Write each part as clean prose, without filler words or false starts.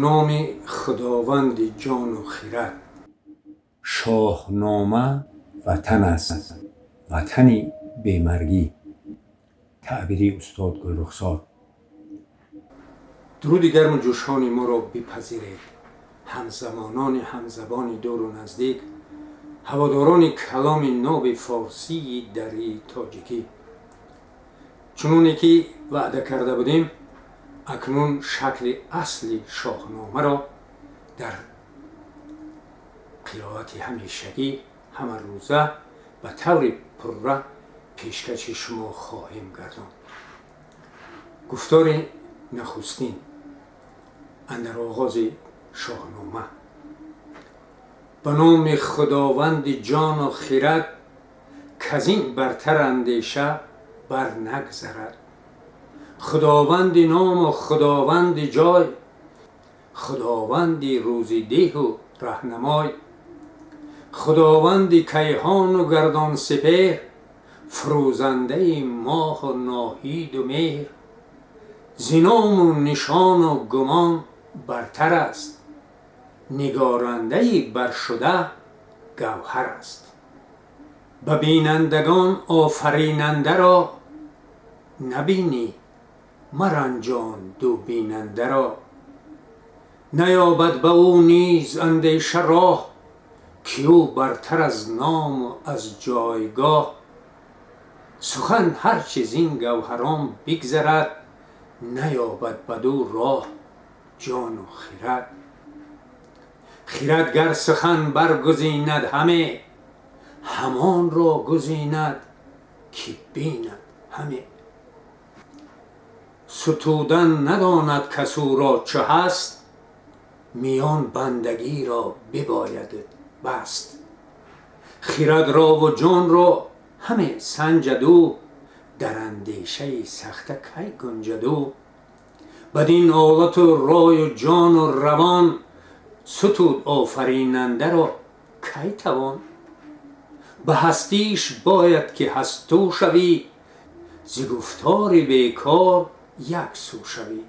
Номи Худованди ҷону хирад. Шоҳнома ватан аст, ватани бемаргӣ. Таъбири устод Гулрухсор. Дуруди гарму ҷӯшони моро бипазиред, ҳамзамонони ҳамзабони дуру наздик, ҳаводорони каломи ноби форсии дарии тоҷикӣ. Чуноне ки ваъда карда будем, акнун шакли асли Шоҳномаро дар қироати ҳамешагӣ, ҳамарӯза, ба таври пурра пешкаши шумо хоҳем гардонд. Гуфтори нахустин андар оғози Шоҳнома: ба номи Худованди ҷону хирад, каз ин бартар андеша бар нагзарад. Худованди ному Худованди ҷой, Худованди рӯзидиҳу раҳнамой, Худованди кайҳону гардон сипеҳр, фурӯзандаи моҳу ноҳиду меҳр, зи ному нишону гумон бартар аст, нигорандаи баршуда гавҳар аст. Ба бинандагон офаринандаро набинӣ, маранҷон ду бинандаро. Наёбад ба ӯ низ андеша роҳ, ки ӯ бартар аз ному аз ҷойгоҳ. Сухан ҳарчи зин гавҳарон бигзарад, наёбад баду роҳ ҷону хирад. Хирад гар сухан баргузинад ҳаме, ҳамонро гузинад ки бинад ҳаме. Сутудан надонад кас ӯро чу ҳаст, миён бандагиро бибояд баст. Хирадрову ҷонро ҳаме санҷад ӯ, дар андешаи сахта кай гунҷад ӯ? Бадин олату рою ҷону равон сутуд офаринандаро кай тавон? Ба ҳастиш бояд ки ҳасту шавӣ, зи гуфтори бекор як сӯ шавӣ.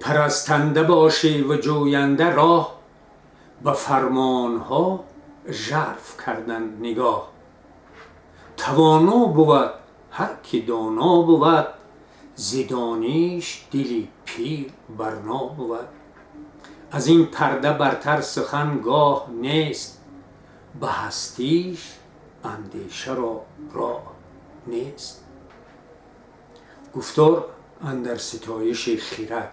Парастанда бошӣ ва ҷӯянда роҳ, ба фармонҳо жарф кардан нигоҳ. Тавоно бувад ҳар ки доно бувад, зи дониш дили пир барно бувад. Аз ин парда бартар сухан гоҳ нест, ба ҳастиш андешаро роҳ нест. Гуфтор андар ситоиши хирад.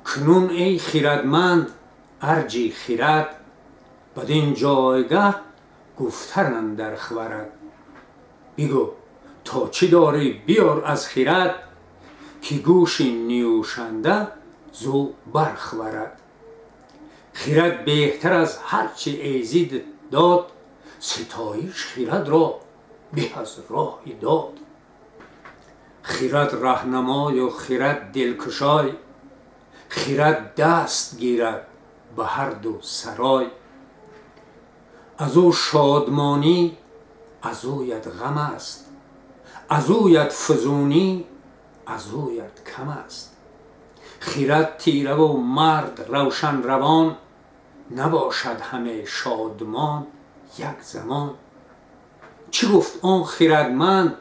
Кунун, эй хирадманд, арҷи хирад, бадин ҷойгаҳ гуфтан андар хварад. Бигӯ то чӣ дорӣ, биёр аз хирад, ки гӯши ниёшанда зу бархварад. Хирад беҳтар аз ҳарчи эзид дод, ситоиш хирадро беҳ аз роҳи дод. Хирад раҳнамою хирад дилкушой, хирад даст гирад ба ҳарду сарой. Аз ӯ шодмонӣ, аз ӯят ғам аст, аз ӯят фузунӣ, аз ӯят кам аст. Хирад тираву мард равшанравон, набошад ҳаме шодмон як замон. Чӣ гуфт он хирадманд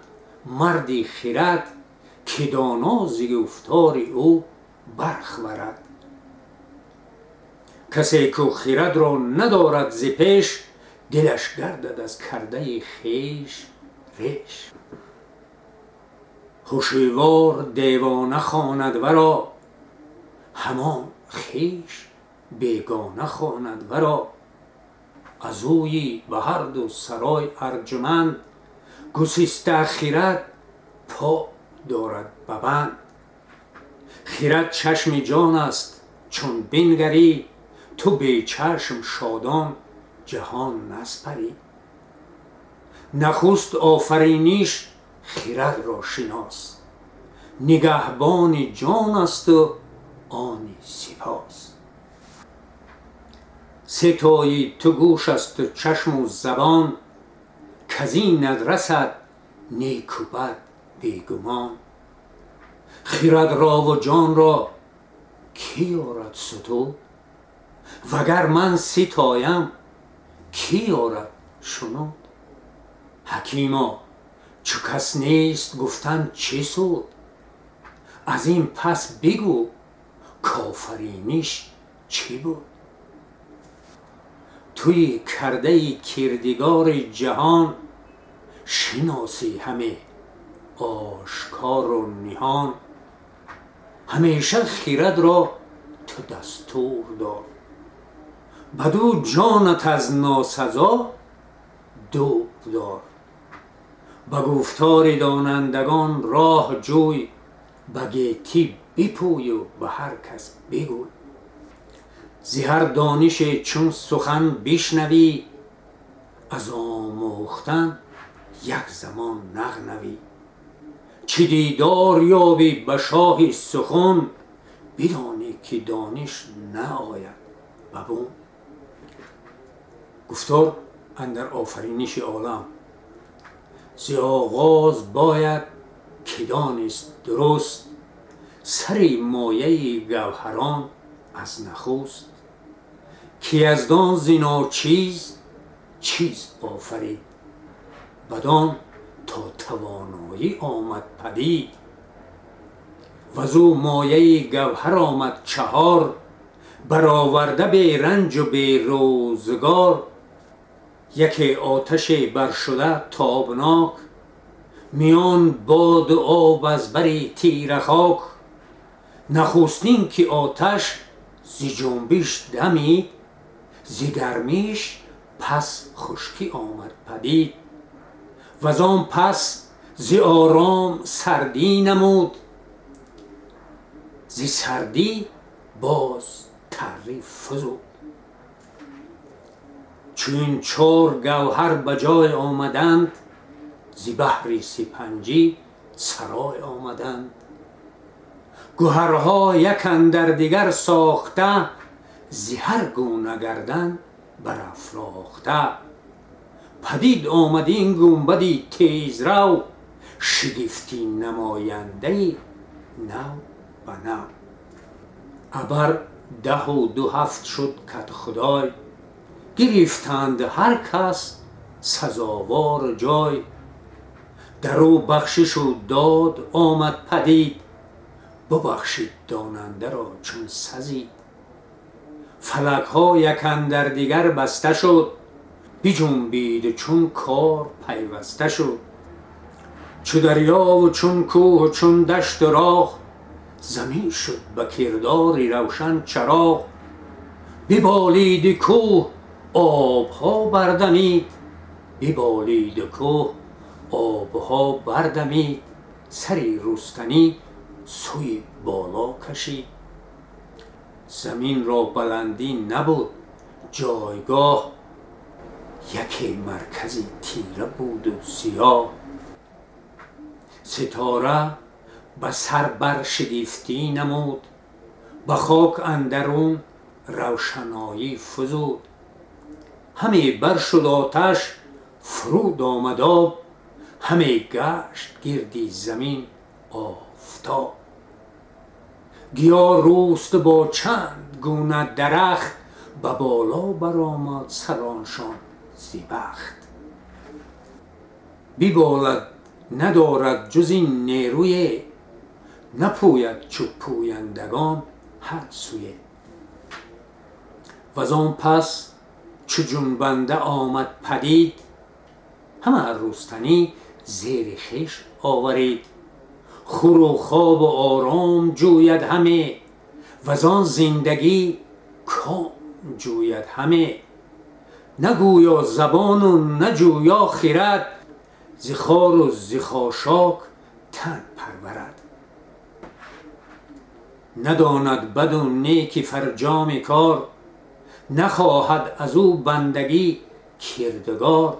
марди хирад, ки доно зи гуфтори ӯ бархварад? Касе ку хирадро надорад зи пеш, дилаш гардад аз кардаи хеш реш. Ҳушивор девона хонад варо, ҳамон хеш бегона хонад варо. Аз ӯи ба ҳарду сарой арҷуманд, гусиста хирад по дорад ба банд. Хирад чашми ҷон аст, чун бингарӣ, ту бечашм шодон ҷаҳон наспарӣ. Нахуст офариниш хирадро шинос, нигаҳбони ҷон асту они сипос. Сетои ту гӯш асту чашму забон, каз инат расад неку бад бегумон. Хирадрову ҷонро ки ёрад ستود؟ وگر من ستایم کی یارد شنود؟ حکیما چو کس نیست گفتن چه سود؟ از این پس بگو کآفرینش چه بود؟ تویی کرده کردگار جهان، شناسی همه آشکار و نهان. همیشه خرد را تو دستور دار، بدو جانت از ناسزا دور دار. به گفتار دانندگان راه جوی، به گیتی بپوی و به هر کس بگوی. ز هر دانش چون سخن بشنوی، از آموختن یک زمان نغنوی. چه دیدار یابی به شاه سخن، بدانی که دانش نآید به بن. گفتار اندر آفرینش عالم. ز آغاز باید که دانست درست، سر مایه گوهران از نخست. که یزدان ز ناچیز چیز آفرید، بدان تا توانایی آمد پدید. وزو مایه گوهر آمد چهار، برآورده بی رنج و بی روزگار. یکی آتش بر شده تابناک، میان باد و آب از بر تیره خاک. نخستین که آتش ز جنبش دمید، ز گرمیش پس خشکی آمد پدید. وزان پس ز آرام سردی نمود، ز سردی باز تری فزود. چو این چار گوهر به جای آمدند، ز بحر سپنجی سرای آمدند. گهرها یک اندر دیگر ساخته، ز هر گونه گردن برافراخته. پدید آمد این گنبد تیزرو، شگفتی نماینده نو به نو. ابر 10 و 2 7 شد کدخدای، گرفتند هر کس سزاوار جای. در او بخشش و داد آمد پدید، ببخشید داننده را چون سزید. فلک ها یک اندر دیگر بسته شد، بجنبید چون کار پیوسته شد. چو دریا و چون کوه و چون دشت و راه، زمین شد به کردار روشن چراغ. ببالید کوه آبها بردمید، ببالید کوه آبها بردمید. سری رستنی سوی بالا کشید. زمین را بلندی نبود جایگاه، یکی مرکزی تیره بود و سیاه. ستاره به سر بر شگفتی نمود، به خاک اندرون روشنایی فزود. همی بر شد آتش فرود آمد آب، همی گشت گردی زمین آفتاب. گیا روست با چند گونه درخت، به بالا برآمد سرانشان ز بخت. ببالد ندارد جز این نیروی، نپوید چو پویندگان هر سوی. وزان پس چو جنبنده آمد پدید، همه رستنی زیر خویش آورید. خور و خواب و آرام جوید همه، وزان زندگی کام جوید همه. نگویا زبان و نجویا خرد، ز خار و ز خاشاک تن پرورد. نداند بد و نیک فرجام کار، نخواهد از او بندگی کردگار.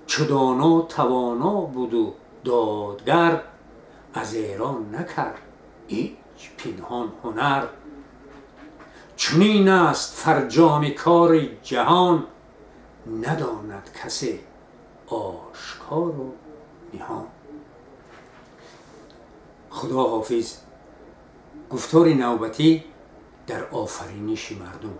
چو دانا توانا بود و دادگر، از ایران نکرد هیچ پنهان هنر. چنین است فرجام کار جهان، نداند کسی آشکار و نهان. خدا حافظ. گفتори навбатӣ Дар офариниши мардум.